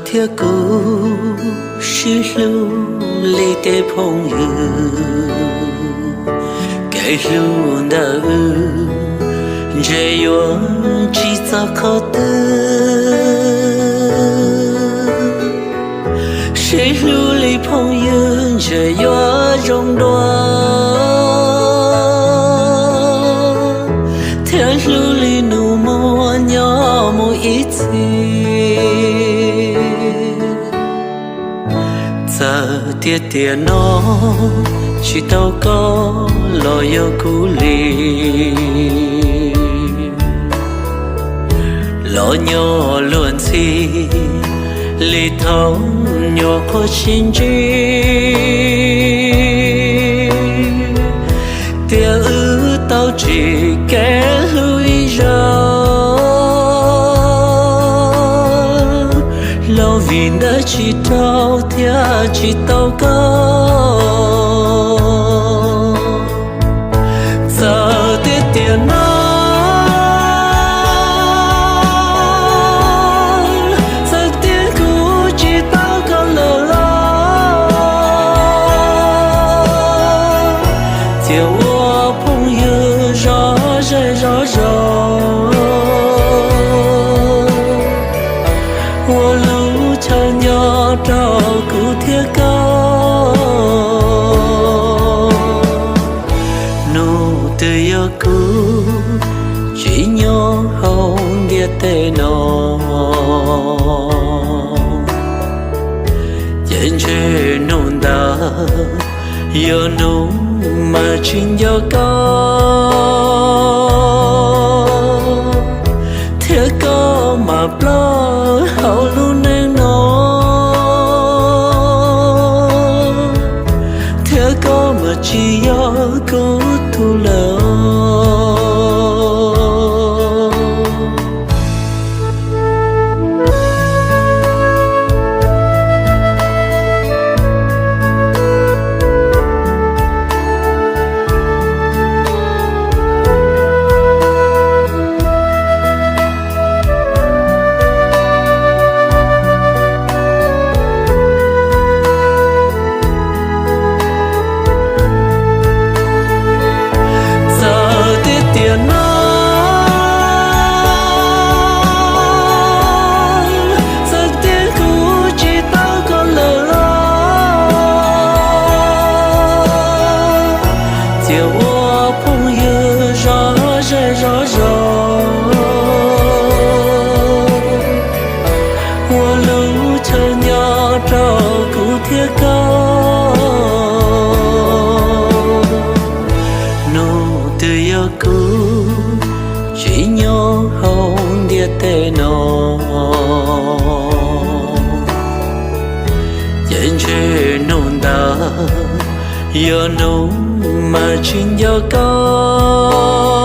Thiab kuv sib hlub li tej phooj ywg, kev hlub ntawm wb ntshe yuav tsis txog qhov twg. Sib hlub li phooj ywg ntshe yuav zoo dua, thiab hlub li nus muag nyob mus ib txhis. Txawm tias tiam no tsis tau koj los yog kuv li, los nyob luag ntxhi li thaum nyuam qhuav sib ntsib. Tiam wb tau tsim kev hlub ib zaug, los vim ntawd tsis raug thiab tsis tau koj. Txawm tias tiam no, txawm tias kuv tsis tau koj lawm los, ces ua phooj ywg zov zej zov zos, ua lub chaw nco rau kuv thiab koj. Nus twg yog kuv tsis nyob hauv ntiaj teb no, ces ntshe hnub ntawd yog hnub mas tsis nco koj, thiab koj mas ploj hauv lub neej no, thiab koj mas tsis yog kuv tug lawm. Txawm tias tiam no, txawm tias kuv tsis tau koj lawm los, ces ua phooj ywg zov zej zov zos, ua lub chaw nco rau kuv thiab koj. Nus twg yog kuv tsis nyob hauv ntiaj teb no, ces ntshe hnub ntawd yog hnub mas tsis nco koj,